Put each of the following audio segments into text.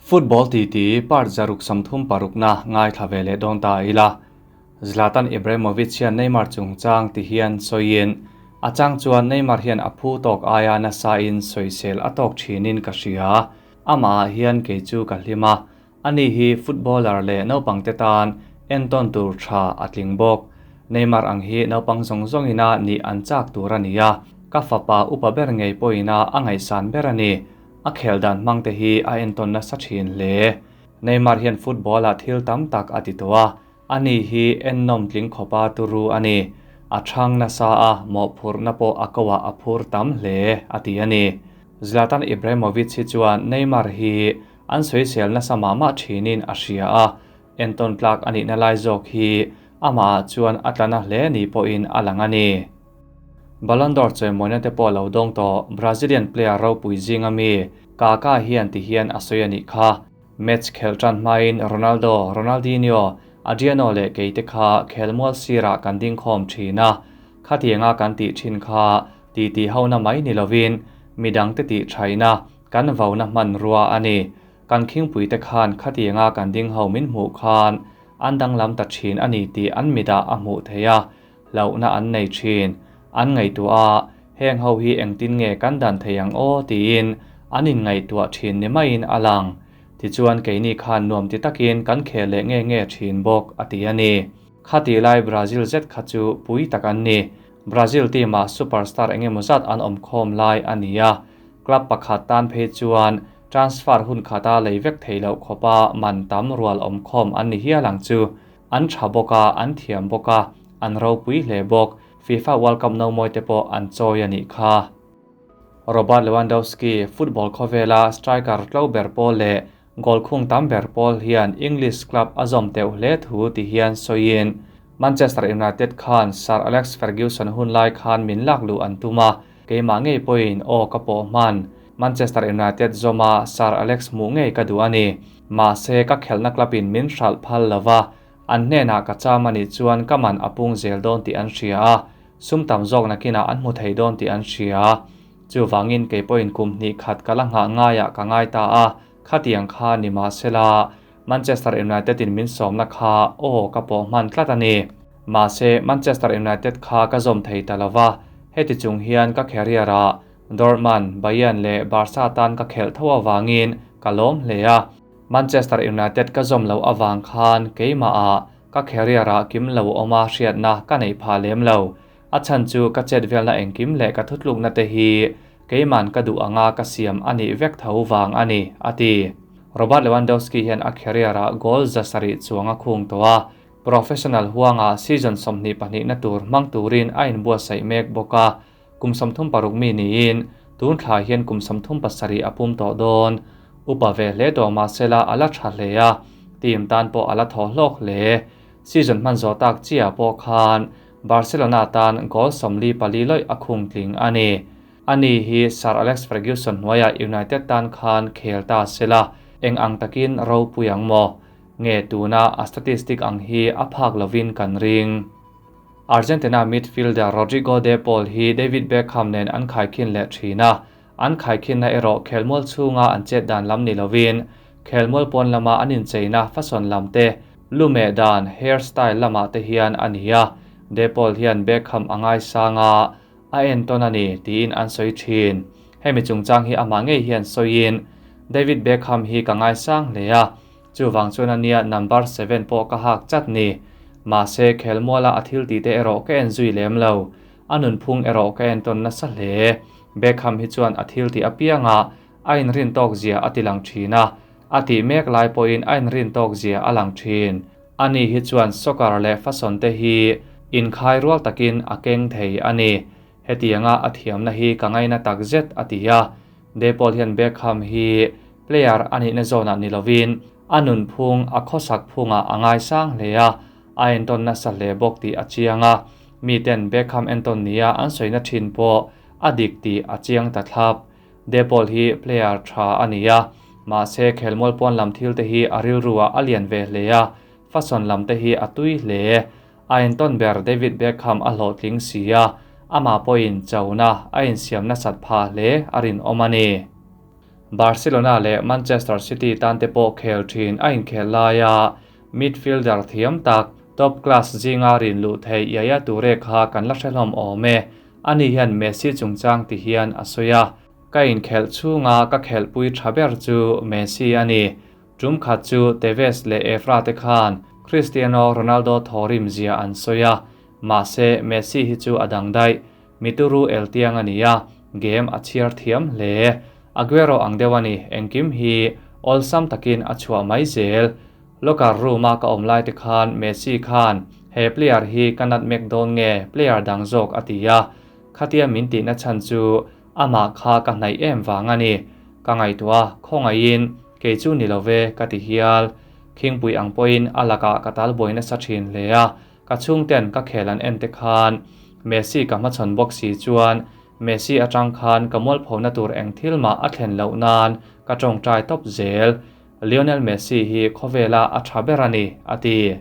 Football titi part 136 na ngaithla ve leh dawn ta ila. Zlatan Ibrahimovic hian Neymar chungchang ti hian sawiin, A chang chuan Neymar hian a phu tawk aia nasa in sawisel a tawk thinin ka hria. Amah ah hian kei chu ka hlim a, ani hi footballer leh naupangte tan entawn tur tha a tling bawk. Neymar ang hi naupang zawng zawngina nih an chak tur a ni a, ka fapa upa ber ngei pawhina a ngaihsan ber a ni. A khel dan hmangte hi a entawn nasa thin hle. Neymar hian football-ah thil tam tak a ti tawh a, ani hi ennawm tling khawpa turu a ni. A chhang nasa a, mawhphurhna pawh a koah a phur tam hle, a ti a ni. Zlatan Ibrahimovic hi chuan Neymar hi an sawisel nasa mah mah thinin a hria a, entawn tlak a nihna lai zawk hi amahah chuan a tla na hle ni pawhin a lang a ni. Ballon d'Or chawimawina te pawh lo dawng tawh Brazilian player ropui zinga mi Kaka hian ti hian a sawi a nih kha. Match khelh tan hmain Ronaldo, Ronaldinho, Adriano leh kei te kha khelmual sirah kan dingkhawm thin a, khatianga kan tih thin kha titi hona mai ni lovin midang te tih thaihna kan vauna hmanrua a ni. Kan khingpui te khan khatianga kan dingho min hmuh khan an danglam ta thin a ni tih an midah a hmuh theih a, hlauhna an nei thin. An ngaihtuah a, heng ho hi engtin nge kan dan thei ang aw tiin an inngaihtuah thin ni maiin a lang. Tichuan keini khan nuam ti takin kan khel leh nge nge thin bawk, a ti a ni. Khati lai Brazil zet kha chu pui tak an ni. Brazil team-ah superstar engemaw zat an awm khawm lai a ni a, club pakhat tan phei chuan transfer hun khata lei vek thei loh khawpa man tam rual awm khawm an ni hial ang chu. An tha bawk a, an thiam bawk a, an ropui hle bawk. FIFA World Cup no mawi te pawh an chawi a nih kha. Robert Lewandowski, football khawvela striker tlo ber pawl leh goal khung tam ber pawl hian English club a zawm teuh hle thu ti hian sawiin, Manchester United khan Sir Alex Ferguson hun lai khan min lak luh an tum a, keimah ngei pawhin aw ka pawh hman. Manchester United zawma Sir Alex hmuh ngei ka duh a ni. Mahse, ka khelhna club in min hralh phal lo va, an hnenah ka cham a nih chuan ka man a pung zel dawn tih an hria a, sum tam zawk nakinah an hmu thei dawn tih an hria. Chuvangin kei pawhin kum hnih khat ka la nghah ngaiah ka ngai ta a, khatiang kha ni mahsela, Manchester United in min sawmna kha aw ka pawh hman tlat a ni. Mahse, Manchester United kha ka zawm thei ta lo va, heti chung hian ka career ah Dortmund, Bayern leh Barca tan ka khelh tho avangin ka lawm hle a, Manchester United ka zawm loh avang khan keimahah ka career-ah kim lo awma hriatna ka neih phah lem lo. A chhan chu ka chet velna engkim leh ka thutlukna te hi keiman ka duh anga ka siam a nih vek tho vang a ni, a ti. Robert Lewandowski hian a career-ah goal 700 chuang a khung tawh a, professional huangah season 22 na tur hmang turin a inbuatsaih mek bawk a, Kum 36 mi niin, tun thla hian kum 37 a pum tawh dawn. Upa ve hle tawh mahsela a la tha hle a, team tan pawh a la thaw hlawk hle. Season hman zawh tak chiah pawh khan Barcelona tan goal 44 lawih a khung tling a ni. Ani hi Sir Alex Ferguson hnuaiah United tan khan khel ta sela, eng ang takin ropui ang maw? Nge tuna a statistic ang hi a phak lovin kan ring. Argentina midfielder Rodrigo De Paul hi David Beckham nen an khaikhin leh thin a, an khaikhinna erawh khelmual chhunga an chet dan lam ni lovin, khelmual pawn lama an incheina fashion lam te, lu meh dan, hair style, lamah te hian a ni a, De Paul hian Beckham a ngaisang a, a entawn a ni, tiin an sawi thin. Hemi chungchang hi amah ngei hian sawiin, David Beckham hi ka ngaisang hle a, Chuvang chuan a nia number seven pawh ka hak chat ni. Mahse, khelmuala a thil tih te erawh ka en zui lem lo. A nunphung erawh ka entawn nasa hle. Beckham hi chuan a thil tih apianga a inrin tawk zia a ti lang thin a, a tih mek lai pawhin a inrin tawk zia a lang thin. Ani hi chuan soccer leh fashion te hi inkhai rual takin a keng thei a ni. Hetianga a thiamna hi ka ngaina tak zet, a ti a. De Paul hian Beckham hi player a nihna zawnah ni lovin a nunphung, a khawsak phungah a ngaisang hle a, a entawn nasa hle bawk tih a chiang a. Miten Beckham entawn nia an sawina thin pawh a dik tih a chiang ta thlap. De Paul hi player tha a ni a, mahse khelmual pawn lam thil te hi a rilruah a lian ve hle a, fashion lam te hi a tui hle. A entawn ber David Beckham a hlawhtling si a, amah pawhin chona a insiam nasat phah hle a rinawm a ni. Barcelona leh Manchester City tan te pawh khel thin a inkhel laia midfielder thiam tak, top class zinga rin luh theih Yaya Toure kha kan la hre hlawm awm e. Ani hian Messi chungchang ti hian a sawi a, Ka inkhelh chhunga ka khelhpui tha ber chu Messi a ni. Tum khat chu Tevez leh Evra te khan Cristiano Ronaldo thawrim zia an sawi a, mahse Messi hi chu a dang daih. Mituru eltiang a ni a, game a chhiar thiam hle. Aguero ang deuh a ni, engkim hi awlsam takin a chhuah mai zel. Locker room a ka awm lai te khan Messi khan he player hi ka nutmeg dawn nge player dang zawk a ti a, khatia min tihna chhan chu amah kha ka hnaih em vang a ni. Ka ngaihtuah a, khawngaihin kei chu ni lo ve ka ti hial. Khingpui ang pawhin a lakah ka talbuai nasa thin hle a, ka chhungten ka khel an en te khan Messi ka hmachhawn bawk si chuan Messi atang khan ka mualphona tur eng thil mah a thlen loh nan ka tawngtai tawp zel. Lionel Messi hi khawvela a tha ber a ni, a ti.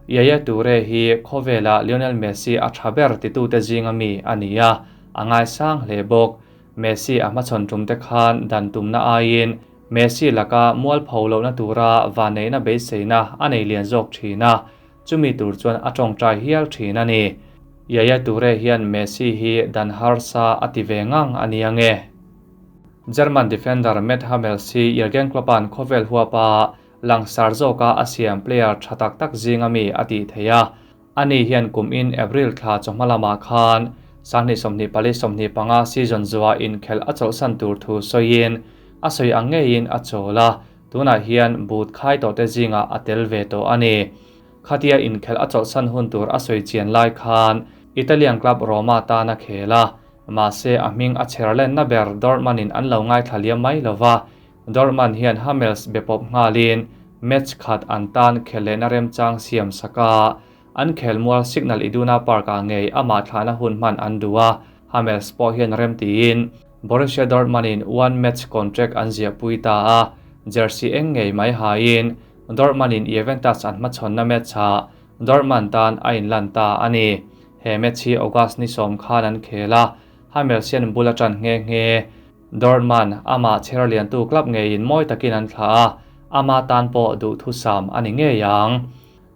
Yaya Toure hi khawvela Lionel Messi a tha ber titute zinga mi a ni a, a ngaisang hle bawk. Messi a hmachhawn tum te khan dan tumna aiin Messi laka mualpho lohna tura vanneihna beiseina a nei lian zawk thin a, chumi tur chuan a tawngtai hial thin a ni. Yaya Toure hian Messi hi dan harsa a ti ve ngang a ni ange. German defender Matt Hummels hi Jurgen Klopp-a'n khawvel huapa langsar zawka a siam player tha tak tak zinga mi a tih theih a. Ani hian kum in April thla chawhma lamah khan 2024-25 season zuah inkhelh a chawlhsan tur thu sawiin a sawi ang ngeiin a chawl a, tunah hian boot khai tawhte zingah a tel ve tawh a ni. Khatia inkhelh a chawlhsan hun tur a sawi chian lai khan Italian club Roma tan a khel a, Mahse, a hming a chher lenna ber Dortmund-in an lo ngaithla liam mai lo va, Dortmund hian Hummels be pawp nghalin match khat an tan khel lehna remchang siam sak a, an khelmual Signal Iduna Park-ah ngei amah thlahna hun hman an duh a, Hummels pawh hian rem tiin Borussia Dortmund-in one match contract an ziahpui ta a, jersey eng ngei mai hain Dortmund-in Juventus an hmachhawnna match-ah Dortmund tan a inlan ta a ni. He match hi August ni sawm khan an khel a, Hummels hian bul a tan nghe nghe. Dortmund, amah chher liantu club ngeiin mawi takin an thlah a, ama tan pawh duhthusam a ni ngei ang.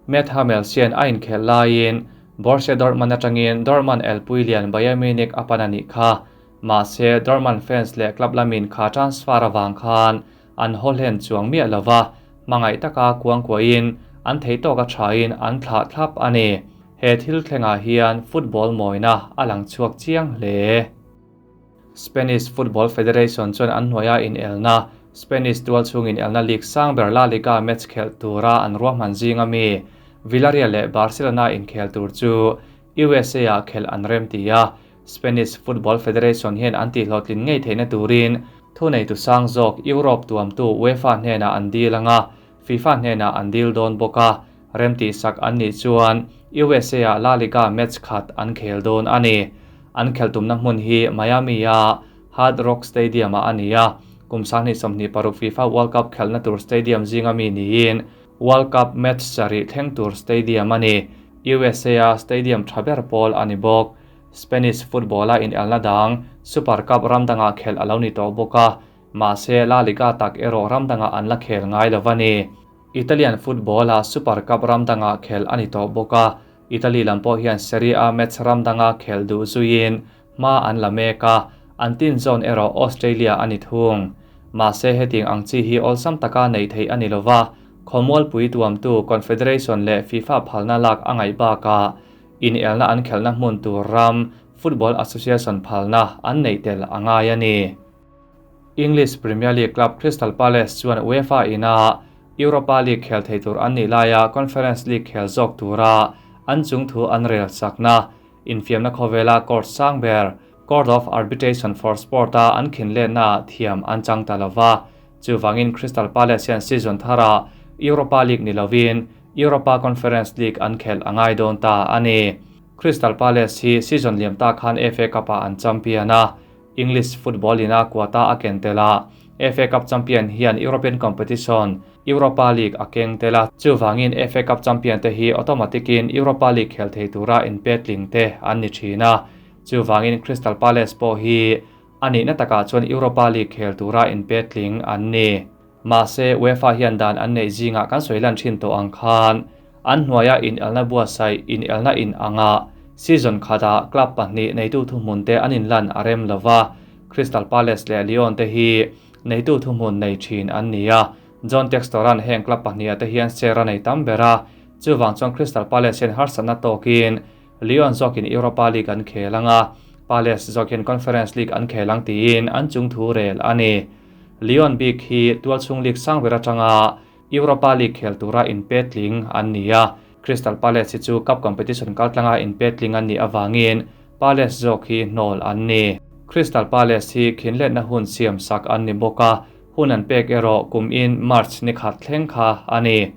Matt Hummels hian a inkhelh laiin Borussia Dortmund atangin Dortmund elpui lian Bayern Munich a pan a nih kha. Mahse, Dortmund fans leh club lamin kha transfer avang khan an haw hlen chuang miah lova, hmangaih taka kuangkuahin an thei tawk a thain an thlah thlap a ni. He thil thlengah hian football mawina a lang chhuak chiang hle. Spanish Football Federation chuan an hnuaia inelna, Spanish tual chhung inelna league sang ber La Liga match khelh tura an ruahman zinga mi Villarreal leh Barcelona inkhel tur chu USA-ah khelh an remti a. Spanish Football Federation hian an tihhlawhtlin ngei theihna turin thuneitu sang zawk Europe tuamtu UEFA hnenah an dil ang a, FIFA hnenah an dil dawn bawk a, remtihsak an nih chuan USA-ah La Liga match khat an khel dawn a ni. An khelh tumna hmun hi Miami-a Hard Rock Stadium-ah a ni a, kum 2026 FIFA World Cup khelhna tur stadium zinga mi niin World Cup match sarih thleng tur stadium a ni. USA-a stadium tha ber pawl a ni bawk. Spanish football-a inelna dang Super Cup ram dangah khelh a lo ni tawh bawk a, mahse La Liga tak erawh ram dangah an la khel ngai lo a ni. Italian football-a Super Cup ram dangah khelh a ni tawh bawk a, Italy lam pawh hian Serie A match ram danga khelh duh zuiin hma an la mek a, an tin zawn erawh Australia a ni thung. Mahse hetiang ang chi hi awlsam taka neih theih a ni lo va, khawmualpui tuamtu Confederation leh FIFA phalna lak a ngaih bakah inelna an khelhna hmun tur ram Football Association phalna an neih tel a ngai a ni. English Premier League club Crystal Palace chuan UEFA ina Europa League khel thei tur an nih laia Conference League khel zawk tura an chungthu an rel sakna infiamna khawvela court sang ber Court of Arbitration for Sport-a an khinletnaah thiam an chang ta lo va. Chuvangin Crystal Palace hian season tharah Europa League ni lovin Europa Conference League an khelh a ngai dawn ta a ni. Crystal Palace hi season liam ta khan FA Cup-ah an champion a, English football ina quota a ken tel a, FA Cup champion hian European competition Europa League a keng tel a, chuvangin FA Cup champion te hi automatic-in Europa League khel thei tura inpetling te an ni thin a, chuvangin Crystal Palace pawh hi A nihna takah chuan Europa League khel tura inpetling an ni. Mahse, UEFA hian dan an neih zingah kan sawi lan thin tawh ang khan an hnuaia inelna buatsaih inelna in anga season khatah club pahnih neitu thuhmun te an inlan a rem lo va, Crystal Palace leh Lyon te hi neitu thuhmun nei thin an ni a. John Textor-a'n heng club pahniha te hian share a nei tam ber a, chuvang chuan Crystal Palace hian harsatna tawkin Lyon zawkin Europa League an khel ang a, Palace zawk hian Conference League an khel ang tiin an chung thu rel a ni. Lyon bik hi tualchhung league sang ber atanga Europa League khel tura inpetling an ni a, Crystal Palace hi chu cup competition kaltlanga inpetling an nih avangin Palace zawk hi hnawl an ni. Crystal Palace hi khinletna hun siam sak an ni bawk a, hun an pek erawh kum in March ni khat thleng kha a ni.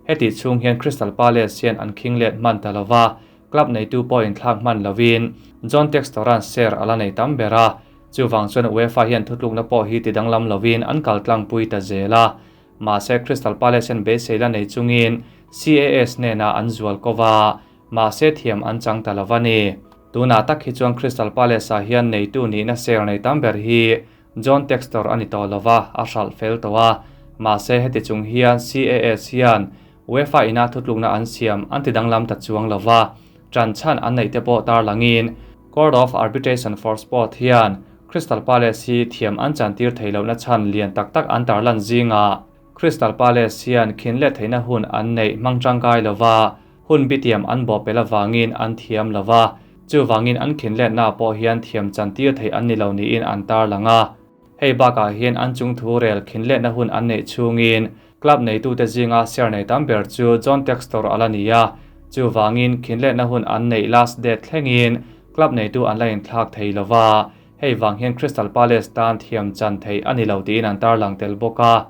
Heti chhung hian Crystal Palace hian an khing let hman ta lova, club neitu pawh inthlak hman lovin John Textor-a'n share a la nei tam ber a, chuvang chuan UEFA hian thutlukna pawh hi tidanglam lovin an kal tlangpui ta zel a. Mahse Crystal Palace hian beisei la nei chungin CAS hnenah an zual ko va, mahse thiam an chang ta lova ni. Tunah tak hi chuan Crystal Palace-ah hian neitu nihna share nei tam ber hi John Textor a ni tawh lo va, a hralh fel tawh a. Mahse, heti chung hian CAS hian UEFA ina thutlukna an siam an ti danglam ta chuang lo va, ṭan chhan an neih te pawh tarlangin Court of Arbitration for Sport hian Crystal Palace hi thiam an chantir thei lohna chhan lian tak tak an tarlan zingah Crystal Palace hian khin let theihna hun an neih hmang tangkai lo va, hun bitiam an bawhpelh avangin an thiam lo va, chuvangin an khin letna pawh hian thiam chantir theih an ni lo niin an tarlang a. Hei bakah hian an chung thu rel khin letna hun an neih chhungin club neitute zinga share nei tam ber chu John Textor a la ni a, chuvangin khin letna hun an neih last date thlengin club neitu an la inthlak thei lo va, hei vang hian Crystal Palace tan thiam chan theih a ni lo tiin an tarlang tel bawk a.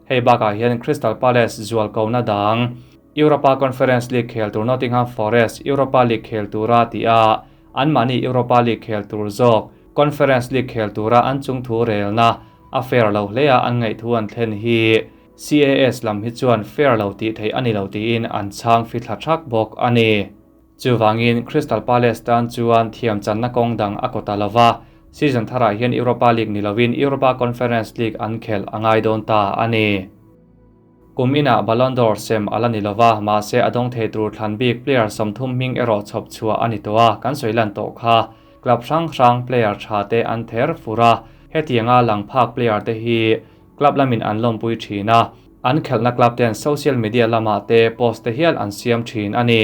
Hei bakah hian Crystal Palace zual kohna dang Europa Conference League khel tur Nottingham Forest Europa League khel tura ti a, anmahni Europa League khel tur zawk Conference League khel tura an chung thu relna a fair lo hle a an ngaihthu an thlen hi CAS lam hi chuan fair lo tih theih a ni lo tiin an chhang fithla thak bawk a ni. Chuvangin Crystal Palace tan chuan thiam channa kawng dang a kawt a lo va, season tharah hian Europa League ni lovin Europa Conference League an khelh a ngai dawn ta a ni. Kum inah Ballon d'Or sem a la ni lo va, mahse a dawng thei tur thlan bik player 30 hming erawh chhawp chhuah a ni tawh a, kan sawi lan tawh kha. Club hrang hrang player tha te an ther fur a, hetianga lang phak player te hi club lamin an lawmpui thin a, an khelhna club ten social media lamah te post te hial an siam thin a ni.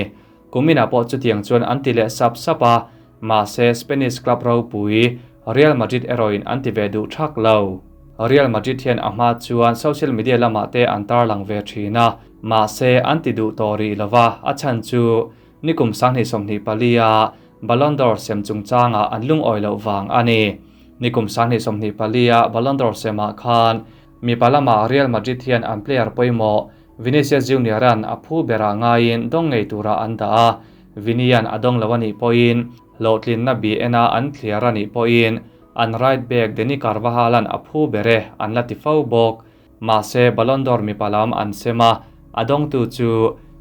Kuminah pawh chutiang chuan an ti leh sap sap a, mahse Spanish club ropui Real Madrid erawhin an ti ve duh thak lo. Real Madrid hian a hma chuan social media lamah te an tarlang ve thin a, mahse an ti duh tawh rih lo va, a chhan chu nikum 2024 a Ballon d'Or sem chungchangah an lungawi loh vang a ni. Nikum 2024 a Ballon d'Or semah khan mipa lamah Real Madrid hian an player pawimawh Vinicius Junior-a'n a phu berah ngaiin dawng ngei turah an dah a, Vini-a'n a dawng lo a nih pawhin hlawhtlinna bi ena an thliar a nih pawhin an right back Dani Carvajal-a'n a phu ber e an la ti fo bawk. Mahse, Ballon d'Or mipa lam an sem a, a dawngtu chu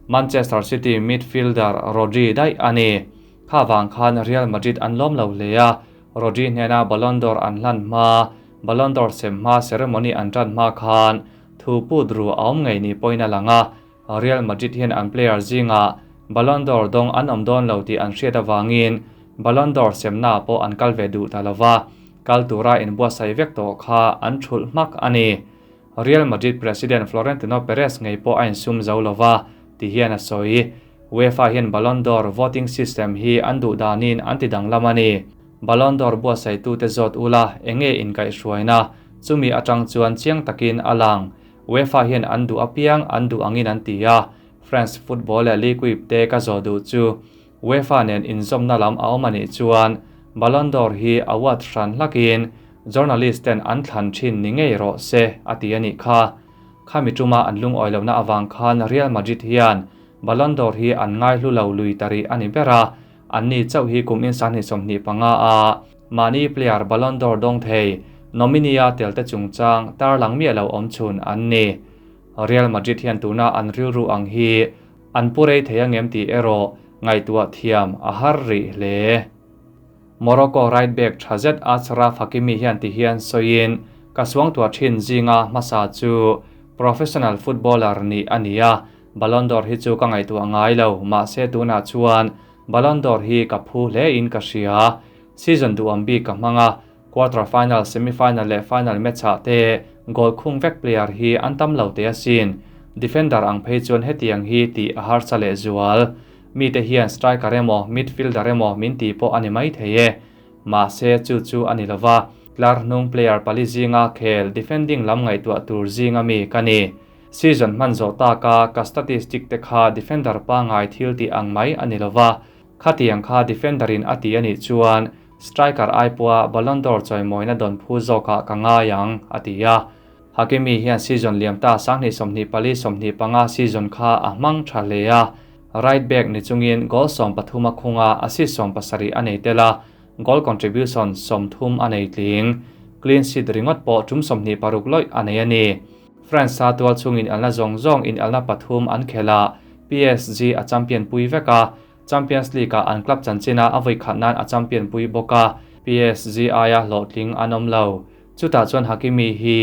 Manchester City midfielder Rodri daih a ni. Kha vang khan Real Madrid an lawm lo hle a, Rodri hnena Ballon d'Or an hlan hma, Ballon d'Or sem hma ceremony an tan hma khan Thu put ru a awm ngei ni pawhin a lang a, Real Madrid hian an player zingah Ballon d'Or dawng an awm dawn lo tih an hriat avangin Ballon d'Or semnaah pawh an kal ve duh ta lo va, kal tura inbuatsaih vek tawh kha an thulh hmak a ni. Real Madrid president Florentino Perez ngei pawh a insum zo lo va, ti hian a sawi. UEFA hian Ballon d'Or voting system hi an duh danin an ti danglam a ni. Ballon d'Or buatsaihtute zawt ula enge inkaihhruaina Chumi atang chuan chiang takin a lang. UEFA hian an duh apiang an duh angin an ti a, France football leh L'Equipe te ka zawh duh chu UEFA nen inzawmna lam a awm a nih chuan Ballon d'Or hi award hran hlakin journalist ten an thlan thin ni ngei rawh se a ti a nih kha. Khami tuma an lungawi lohna avang khan Real Madrid hian Ballon d'Or hi an ngaihlu lo lui ta rih a ni ber a, anni chauh hi kum in 2025 a Mahni player Ballon d'Or dawng thei nominee-a telte chungchang tarlang miah lo awm chhun an ni. Real Madrid hian tuna an rilru ang hi an pu rei thei angem tih erawh ngaihtuah thiam a har rih hle. Morocco right back tha zet Achraf Hakimi hian ti hian sawiin, Ka suangtuah thin zinga hmasa chu professional footballer nih a ni a, Ballon d'Or hi chu ka ngaihtuah ngai lo, mahse tunah chuan Ballon d'Or hi ka phu hle in ka hria. Season duhawm bik ka hmang a, quarter final, semi final leh final match ah te goal khung vek player hi an tam lo teh asin. Defender ang phei chuan hetiang hi tih a harsa lehzual. Mite hian striker emaw midfielder emaw min tih pawh a ni mai thei e. Mahse chu chu a ni lova, tlar hnung player pali zinga khel defending lam ngaihtuah tur zinga mi ka ni. Season hman zawh taka ka statistic te kha defender pangai thil tih ang mai a ni lova, khatiang kha defender in a ti a nih chuan striker ai pawha Ballon d'Or chawimawina dawn phu zawkah ka ngai ang, a ti a. Hakimi hian season liam ta 2024 25 season kha a hmang tha hle a, right back ni chungin goal 13 a khung a, assist 17 a nei tel a, goal contribution 30 a nei tling. Clean sheet ringawt pawh tum 26 lawih a nei a ni. France a tual chhung inelna zawng zawng inelna pathum an khel a, PSG a champion pui vek a, Champions League-ah an club chanchina a vawi khat nan a champion pui bawk a, PSG aia hlawhtling an awm lo. Chutah chuan Hakimi hi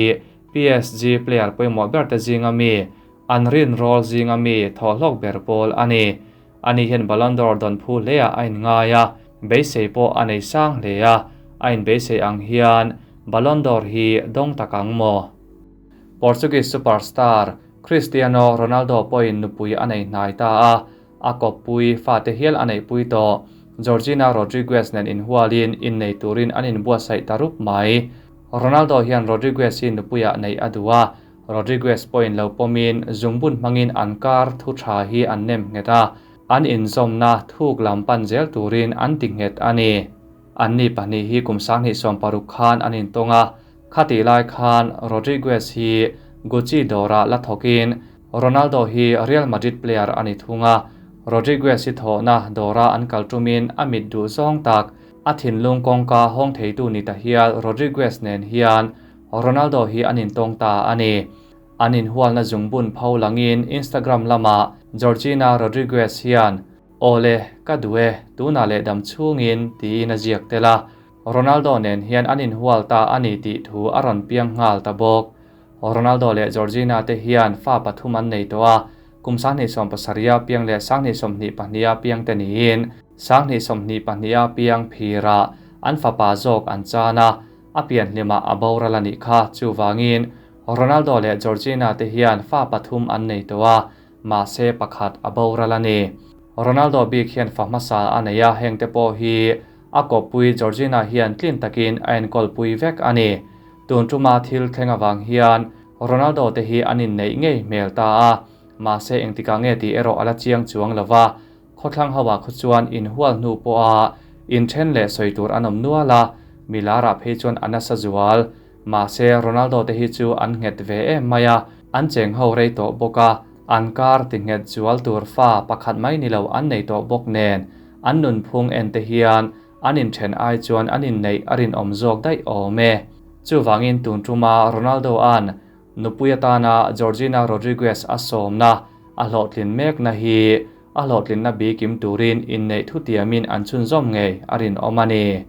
PSG player pawimawh ber te zinga mi, an rinrawl zinga mi thawhhlawk ber pawl a ni. Ani hian Ballon d'Or dawn phu hleah a inngai a, beisei pawh a nei sang hle a, a inbeisei ang hian Ballon d'Or hi dawng tak ang maw? Portuguese superstar Cristiano Ronaldo pawhin nupui a nei hnai ta a, A kawppui fate hial a neihpui tawh. Georgina Rodriguez nen inhualin innei turin an inbuatsaih ta rup mai. Ronaldo hian Rodriguez hi nupuiah neih a duh a, Rodriguez pawhin lo pawmin zungbun hmangin an kar thu tha hi an nem nghet a, an inzawmna thuk lam pan zel turin an ti nghet a ni. Anni pahnih hi kum 2016 khan an intawng a, khatih lai khan Rodriguez hi Gucci dawrah la thawkin Ronaldo hi Real Madrid player a ni thung a, Rodriguez hi thawhna dawra an kal tumin a mit duh zawng tak, a thinlung kawngka hawng theitu ni ta hial Rodriguez nen hian Ronaldo hi an intawng ta a ni. An inhualna zungbun pho langin Instagram lamah Georgina Rodriguez hian, Awle, ka duh e, tunah leh dam chhungin, tiin a ziak tel a, Ronaldo nen hian an inhual ta a ni tih thu a rawn piang nghal ta bawk. Ronaldo leh Georgina te hian fa pathum an nei tawh a, kum 2017 a piang leh 2022 a piang te niin, 2022 a piang phirah an fapa zawk an chan a, a pianhlimah a boral a nih kha. Chuvangin, Ronaldo leh Georgina te hian fa pathum an nei tawh a, mahse pakhat a boral a ni. Ronaldo bik hian fa hmasa a nei a, hengte pawh hi a kawppui Georgina hian tlin takin a enkawlpui vek a ni. Tun tuma thil thleng avang hian Ronaldo te hi an inneih ngei hmel ta a, mahse engtikah nge tih erawh a la chiang chuang lo va, khawthlang ho ah khaw chuan inhual hnu pawha inthen leh sawi tur an awm nual a, milar ah phei chuan a nasa zual. Mahse Ronaldo te hi chu an nghet ve em mai a, an cheng ho rei tawh bawk a, an kar ti nghet zual tur fa pakhat mai ni lo an nei tawh bawk nen, an nunphung en te hian An inthen ai chuan an inneih a rinawm zawk daih awm e. Chuvangin tun tuma Ronaldo-a'n nupui atana Georgina Rodriguez a sawmna a hlawhtlin mekna hi a hlawhtlinna bikim turin inneih thutiamin an chhunzawm ngei a rinawm a ni.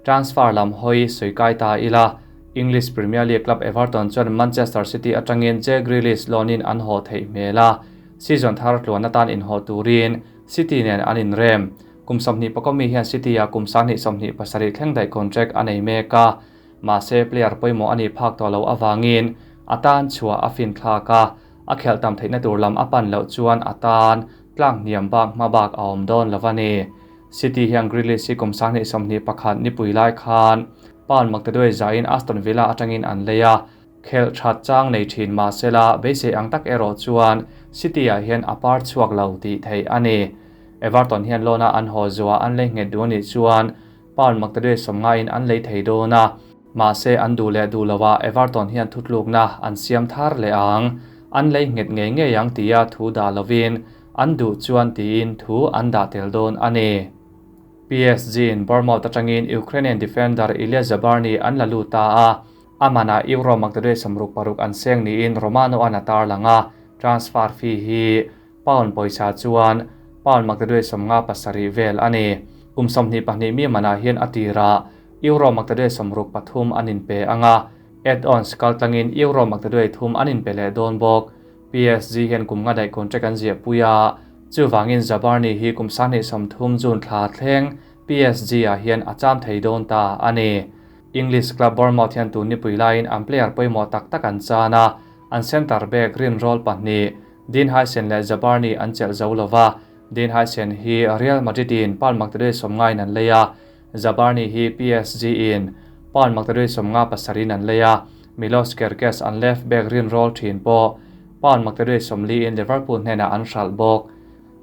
Transfer lam hawi sawi kai ta ila, English Premier League club Everton chuan Manchester City atangin Jack Grealish loan-in an haw theih hmel a, season thar tluan atan inhaw turin City nen an inrem. Kum 20 pakawmi hian City-ah kum 2027 thleng daih contract a nei mek a, mahse player pawimawh a nih phak tawh loh avangin a tan chhuah a fin thlak a, a khelh tam theihna tur lam a pan loh chuan a tan tlang hniam bak hma bak a awm dawn lo a ni. City hian Grealish hi kum 2021 nipui lai khan pound maktaduai zahin Aston Villa atangin an lei a, khelh that chang nei thin mahsela beisei ang tak erawh chuan City-ah hian a par chhuak lo tih theih a ni. Everton hian loan-a an haw zuah an lei nghet duh a nih chuan pound maktaduai sawmngaiin an lei thei dawn a, mahse an duh leh duh loah Everton hian thutlukna an siam thar leh ang, an lei nghet ngei ngei ang tia thu dah lovin an duh chuan tiin thu an dah tel dawn a ni. PSG-in Bournemouth atangin Ukrainian defender Ilya Zabarny an la lut ta a, a manah Euro maktaduai 66 an seng niin Romano-a'n a tarlang a, transfer fee hi pound pawisa chuan pound maktaduai 57 vel a ni. Kum 22 mi manah hian a tirah Euro maktaduai 63 an inpe ang a, add-ons kaltlangin Euro maktaduai 3 an inpe leh dawn bawk. PSG hian kum nga daih contract an ziahpui a, chuvangin Zabarnyi hi kum 2030 June thla thleng PSG-ah hian a cham thei dawn ta a ni. English club Bournemouth hian tun nipui laiin an player pawimawh tak tak an chan a, an centre back rinrawl pahnih Dean Huijsen leh Zabarnyi an chelh zo lo va, Dean Huijsen hi Real Madrid-in pound maktaduai 90 in an lei a, Zabarnyi hi PSG-in pound maktaduai 57 in an lei a, Milos Kerkez an left back rinrawl thin pawh pound maktaduai 40 in Liverpool hnenah an hralh bawk.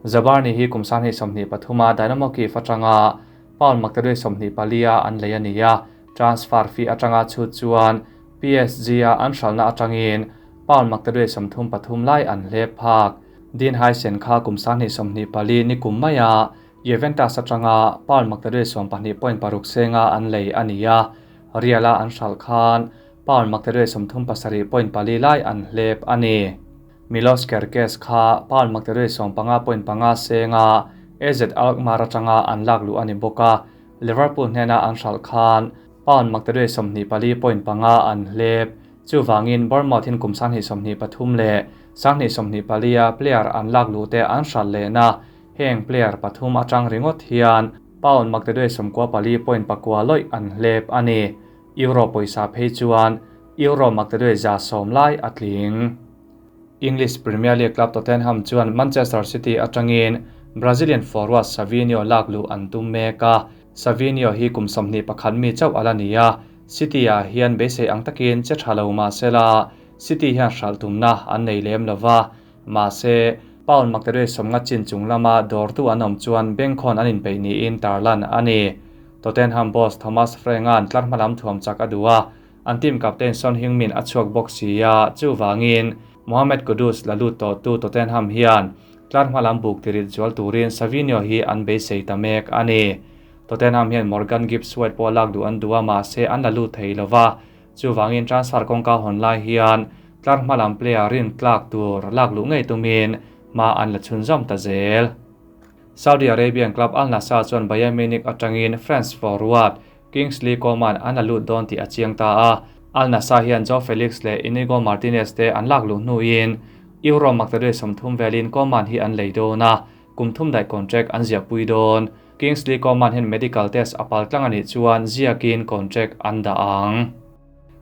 Zabarnyi hi kum 2023 a Dynamo Kyiv atanga pound maktaduai 24 a an lei a ni a, transfer fee atanga chhut chuan PSG a an hralhna atangin pound maktaduai 33 lai an hlep phak. Dean Huijsen kha kum 2024 ni kum maia Juventus atanga pound maktaduai 12.6 senga an lei a ni a, Real a an hralh khan pound maktaduai 37.4 lai an hlep a ni. Milos Kerkez kha pound maktaduai 15.5 senga AZ Alkmaar atanga an lak luh a ni bawk a, Liverpool hnena an hralh khan pound maktaduai 24.5 an hlep. Chuvangin Bournemouth hin kum 2023 leh 2024 a player an lak luh te an hralh lehna heng player pathum atang ringawt hian pound maktaduai 94.9 lawih an hlep a ni. Euro pawisa phei chuan Euro maktaduai 110 lai a tling. English Premier League club Tottenham chuan Manchester City atangin Brazilian forward Savinho lak luh an tum mek a. Savinho hi kum 21 mi chauh ala ni a, City ah hian beisei ang takin che tha lo mahsela City hian hralh tumna an nei lem lova, mahse pound maktaduai 50 chin chung lama dawrtu an awm chuan bengkhawn an inpeih niin tarlan a ni. Tottenham boss Thomas Frank-a'n tlar hmalam thuam chak a duh a, an team captain Son Heung-min a chhuak bawk si a, chuvangin Mohamed Kudus la lut tawh tu Tottenham hian tlar hmalam buk tirit zual turin Savinho hi an beisei ta mek a ni. Tottenham hian Morgan Gibbs-White pawh lak duh an duh a, mahse an la lut thei lova, chuvangin transfer kawngka hawn lai hian tlar hmalam player rin tlak tur lak luh ngei tumin hma an la chhunzawm ta zel. Saudi Arabian club Al Nassr chuan Bayern Munich atangin France forward Kingsley Coman an la lut dawn tih a chiang ta a, Al Nassr hian Joao Felix leh Inigo Martinez te an lak luh hnuin Euro maktaduai 30 velin Coman hi an lei dawn a, kum thum daih contract an ziahpui dawn. Kingsley Coman hian medical test a pal tlang a nih chuan ziakin contract an dah ang.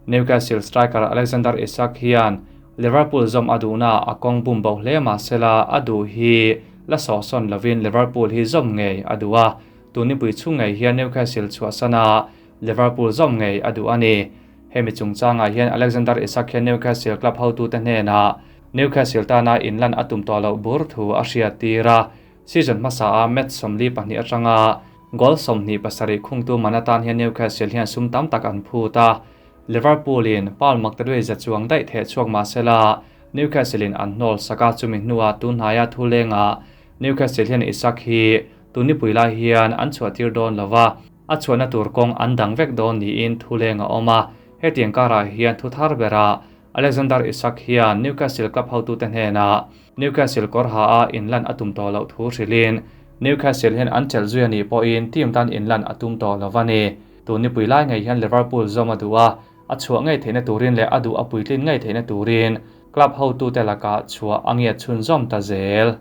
Newcastle striker Alexander Isak hian Liverpool zawm a duhna a kawng bum bo hle mahsela a duh hi la sawhsawn lovin Liverpool hi zawm ngei a duh a, tun nipui chhung ngei hian Newcastle chhuahsana Liverpool zawm ngei a duh a ni. Hemi chungchangah hian Alexander Isak hian Newcastle club hotute hnenah Newcastle tana inlan a tum tawh loh bur thu a hriat tir a, season hmasa a match 42 atanga goal 27 khungtu man atan hian Newcastle hian sum tam tak an phut a, Liverpool in pound maktaduai za chuang daih theh chhuak mahsela Newcastle in an hnawl saka chumi hnuah tun hnaia thu lenga Newcastle hian Isak hi tun nipui lai hian an chhuahtir dawn lova, a chhuahna tur kawng an dang vek dawn niin thu leng a awm a, hetiang karah hian thu thar berah Alexander Isak hian Newcastle club hotute hnenah Newcastle kawr ha a inlan a tum tawh loh thu hrilhin Newcastle hian an chelh zui a nih pawhin team tan inlan a tum tawh lo a ni. Tun nipui lai ngei hian Liverpool zawm a duh a, a chhuah ngei theihna turin leh a duh a puitlin ngei theihna turin club hotute lakah chhuah a ngiat chhunzawm ta zel.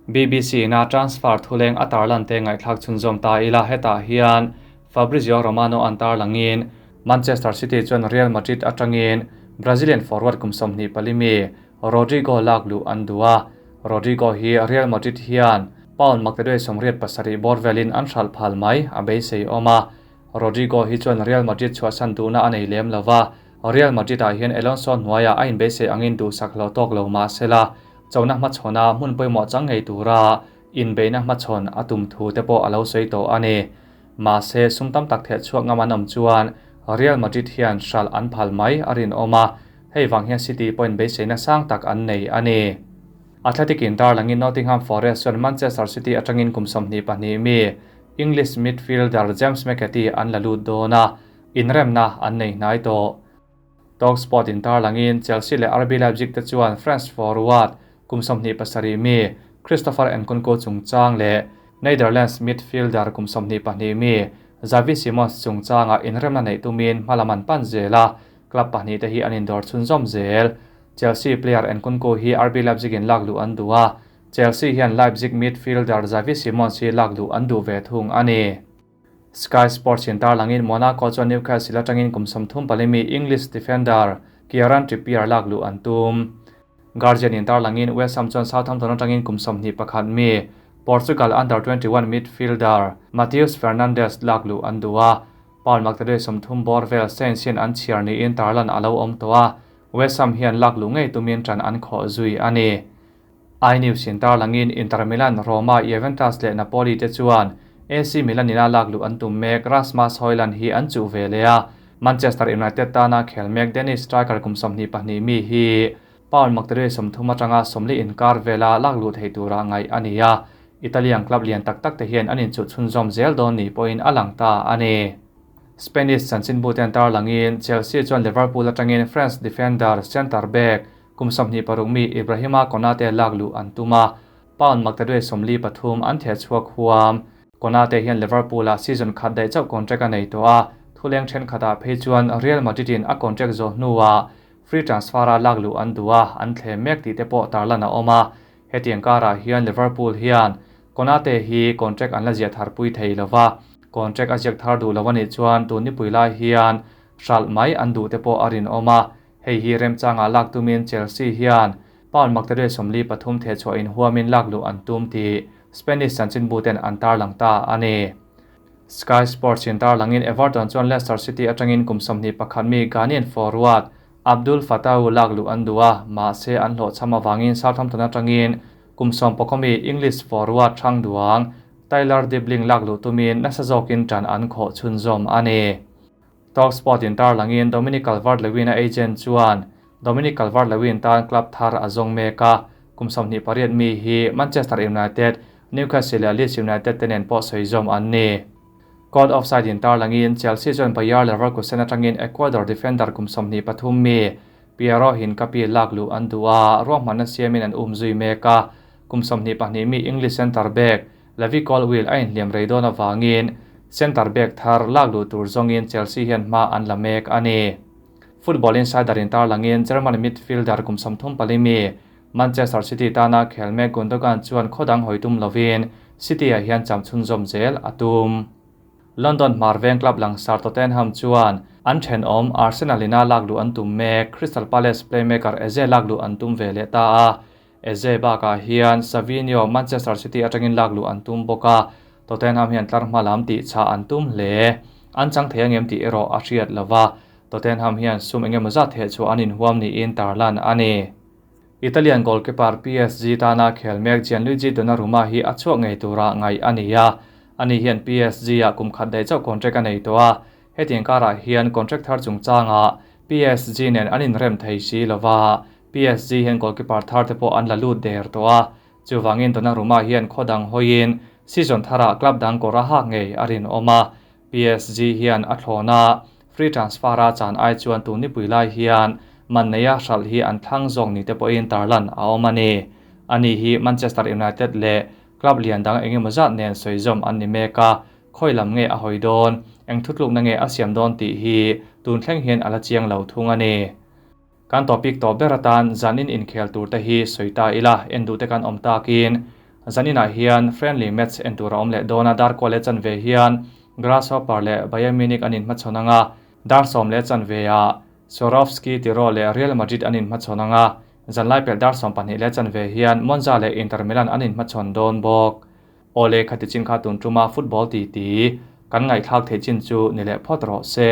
BBC na transfer thuleng a tarlan te ngaihthlak chhunzawm ta ila, hetah hian Fabrizio Romano an tarlangin Manchester City chuan Real Madrid atangin Brazilian forward kum 24 mi Rodrigo lak luh an duh a, Rodrigo hi Real Madrid hian pound maktaduai 87 bawr velin an hralh phal mai a beisei awm a, Rodrigo hi chuan Real Madrid chhuahsan duhna a nei lem lova, Real Madrid ah hian Alonso hnuaiah a inbeisei angin duhsak hlawh tawk lo mahsela chona hmachhawna hmun pawimawh chang ngei tura inbeihna hmachhawn a tum thu te pawh a lo sawi tawh a ni. Mahse sum tam tak theh chhuak ngam an awm chuan Real Madrid hian hralh an phal mai a rinawm a, hei vang hian City pawhin beiseina sang tak an nei a ni. Athletic in tarlangin Nottingham Forest chuan Manchester City atangin kum 22 mi English midfielder James McAtee an la lut dawn a, inremna an nei hnai tawh. Talksport in tarlangin Chelsea leh RB Leipzig te chuan France forward kum 27 mi Christopher Nkunku chungchang leh Netherlands midfielder kum 22 mi Xavi Simons chungchanga inremna nei tumin hmalam an pan zel a, club pahnihte hi an indawr chhunzawm zel. Chelsea player Nkunku hi RB Leipzig in lak luh an duh a, Chelsea hian Leipzig midfielder Xavi Simons hi lak luh an duh ve thung a ni. Sky Sports in tarlangin Monaco chuan Newcastle atangin kum 34 mi English defender Kieran Trippier lak luh an tum. Guardian in tarlangin West Ham chuan Southampton atangin kum 21 mi Portugal under-21 midfielder Mateus Fernandes lak luh an duh a, Paul Makdadui 30 bawr vel Saints hian an chhiar niin tarlan a lo awm tawh a, West Ham hian lak luh ngei tumin ṭan an khawh zui a ni. iNews in tarlangin Inter Milan, Roma, Juventus leh Napoli te chuan AC Milan ina lak luh an tum mek Rasmus Hojlund hi an chuh ve leh a, Manchester United tana khel mek Danish striker kum 22 mi hi Paul Makdadui 30 atanga 40 inkar vela lak luh thei tura ngaih a ni a, Italian club lian tak tak te hian an inchuh chhunzawm zel dawn ni pawhin a lang ta a ni. Spanish chanchinbu ten tarlangin Chelsea chuan Liverpool atangin France defender centre back kum 26 mi Ibrahima Konate lak luh an tum a, pound makdadui 43 an theh chhuak huam. Konate hian Liverpool a season khat daih chauh contract a nei tawh a, thuleng thenkhatah phei chuan Real Madrid in a contract zawh hnuah free transfer a lak luh an duh a, an thlem mek tih te pawh tarlan a awm a. Hetiang karah hian Liverpool hian Konate hi contract an la ziah thar pui thei lova, contract a ziak thar duh lo anih chuan tun nipui lai hian hralh mai an duh te pawh a rinawm a. Hei hi remchanga lak tumin Chelsea hian pound makdadui 43 theh chhuah in huamin lak luh an tum tih Spanish chanchinbu ten an tarlang ta a ni. Sky Sports in tarlangin Everton chuan Leicester City atangin kum 21 mi Ghanaian forward Abdul Fatawu lak luh an duh a, mahse an hlawhchham awangin Southampton atangin kum 11 mi English forward thang duang Tyler Dibling lak luh tumin nasa zawkin ṭan an khawh chhunzawm a ni. Talksport in tarlangin Dominic Calvert-Lewin a agent chuan Dominic Calvert-Lewin tan club thar a zawng mek a, kum 28 mi hi Manchester United, Newcastle leh Leeds United te nen pawh sawi zawm an ni. Caught offside in tarlangin Chelsea chuan Bayer Leverkusen atangin Ecuador defender kum 23 mi Piero Hincapié lak luh an duh a, ruahmanna siamin an um zui mek a, kum 22 mi English centre back Levi Colwill a inhliam rei dawn awangin centre back thar lak luh tur zawngin Chelsea hian hma an la mek a ni. Football Insider in tarlangin German midfielder kum 34 mi Manchester City tana khel mek Gundogan chuan khodang hoitum lovin City a hian cham chhunzawm zel a tum. London Marveng club langsar Tottenham chuan an thenawm Arsenal ina lak luh an tum mek Crystal Palace playmaker Eze lak luh an tum ve leh ta a. Eze bakah hian Savinho Manchester City atangin lak luh an tum bawk a, Tottenham hian tlar hma lam tih chah an tum hle. An chang thei angem tih erawh a hriat lova, Tottenham hian sum engemaw zat theh chu an inhuam niin tarlan a ni. Italian goalkeeper PSG tana khel mek Gianluigi Donnarumma hi a chhuak ngei tura ngaih a ni a. Ani hian PSG a kum khat daih chauh contract a nei tawh a, hetiang karah hian contract thar chungchanga PSG nen an inrem thei si lova, PSG hian goalkeeper thar te pawh an la lut der tawh a. Chuwangin Donnarumma hian khodang hoin season thara club dang kawr a hak ngei a rinawm a. PSG hian a thlawna free transfer a chan ai chuan tun nipui lai hian man neia hralh hi an thlang zawk ni te pawhin tarlan a awm a ni. Ani hi Manchester United leh club lian dang engemaw zat nen sawi zawm an ni mek a, khawi lam nge a hawi dawn, eng thutlukna nge a siam dawn tih hi tun thleng hian a la chiang lo thung a ni. Kan topic to ber atan zanin inkhel tur te hi sawi ta ila en duh te kan awm takin zaninah hian friendly match en tur a awm leh dawn a, dar kual le chan ve hian Grasshopper leh Bayern Munich an inhmachhawn anga, dar 10 leh chan ve a Swarovski Tiro leh Real Madrid an inhmachhawn anga, zanlai pelh dar 12 leh chan ve hian Monza leh Inter Milan an inhmachhawn dawn bawk. Ole khati chin kha tun tuma football ti ti kan ngaihthlak thei chin chu ni leh phawt rawh se.